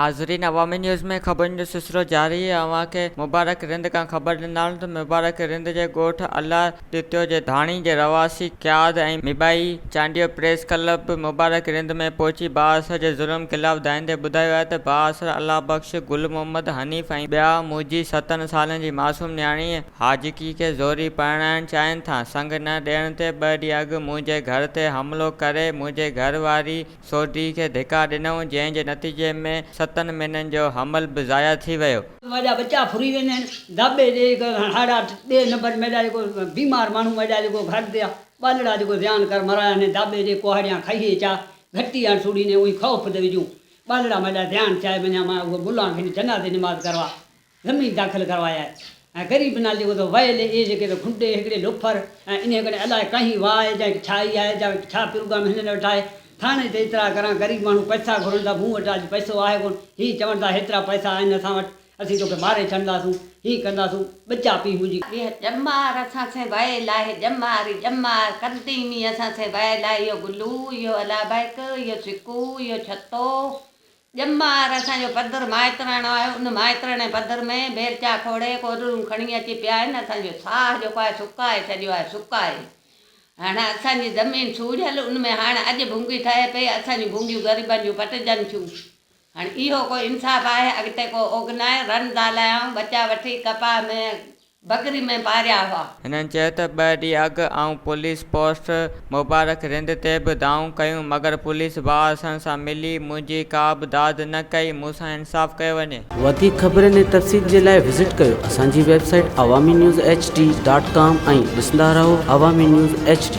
ناظرين عوامي نيوز ۾ خبرن جو سلسلو جاري آهي اوهان کي مبارڪ رند کان خبر ڏيندا هلون ته مبارڪ رند جي ڳوٺ الله ڏتو جي ڌاڻي جي رهواسي قياد ۽ مٻائي چانڊيو پريس ڪلب مبارڪ رند ۾ پهچي بااثر جي ظلم خلاف دانهيندي ٻڌايو آهي ته بااثر الله بخش، گل محمد، حنيف ۽ ٻيا منهنجي ستن سالن جي معصوم نياڻي حاجڪي کي زوري پرڻائڻ چاهين ٿا، سڱ نه ڏيڻ تي ٻه ڏينهن اڳ منهنجي گهر تي حملو ڪري منهنجي گهر واري سوڍي کي ڌڪا ڏنائون، جنهن جي نتيجي ۾ ستن مهينن جو حمل به ضايع ٿي ويو. ميڏا ٻچا ڦري ويندا آهن، داٻي ڏي هاڙا ٻئي نمبر ميڏا جيڪو بيمار ماڻهو ميڏا جيڪو گهر تي ٻالڙا جيڪو زيان ڪر مرايا آهن، داٻي ڏي ڪهاڙيان کهي چا گهٽي آڻ سوڙهي ني اوهين خوف تي وجهون ٻالڙا ميڏا زيان ٿيا وڃان مان اهو ملان کي جنازي نماز ڪروا زمين داخل ڪروائي آهي ۽ غريب نال جيڪو ته ويل اي جيڪي ته گهنڊي هڪڙي لوفر ۽ انهيء ڪري الائي ڪنهين واء جا ڇا ئي آهي جا ڇا پروگرام هنن وٽ آهي ٿاڻي تي اطلاع ڪران غريب ماڻهو پئسا گهرن ٿا مون وٽ اڄ پئسو آهي ڪونه هي چون ٿا هيترا پئسا آهن اسان وٽ اسين توکي ماري ڇڏنداسون هي ڪنداسون ٻچا پيء منهنجي اها ڄمار اسان سين ويل آهي ڄمار ئي ڄمار قديمي اسان سين ويل آهي اهو گلو اهو الله بيڪ اهو سڪو اهو ڇتو ڄمار اسان جو پڌر مائتراڻو آهي، ان مائتراڻي پڌر ۾ بيلچا کوڙي ڪوڏرون کڻي اچي پيا آهن، اسان جو ساهه جيڪو آهي سڪائي ڇڏيو آهي، سڪائي. هاڻ اسان جي زمين سوڙهيل، ان ۾ هاڻ اڄ ڀونگي ٺهي پئي، اسان جون ڀونگيون غريبن جون پٽجن ٿيون. هاڻ اهو ڪو انصاف آهي، اڳتي ڪو اوڳ ناهي، رن زال آهيان، ٻچا وٺي ڪپاهه ۾. بگري ۾ پاريا هئا. هنن چيو ته ٻه ڏينهن اڳ آئون پوليس پوسٽ مبارڪ رند تي به دانهون ڪيون مگر پوليس بااثرن سان ملي منهنجي ڪا به داد نه ڪئي مون سان انصاف ڪيو وڃي. وڌيڪ خبرن ۽ تفصيل جي لاء وزٽ ڪيو اسان جي website Awami news H D dot com ۽ ڏسندا رهو عوامي نيوز ايڇ ڊي.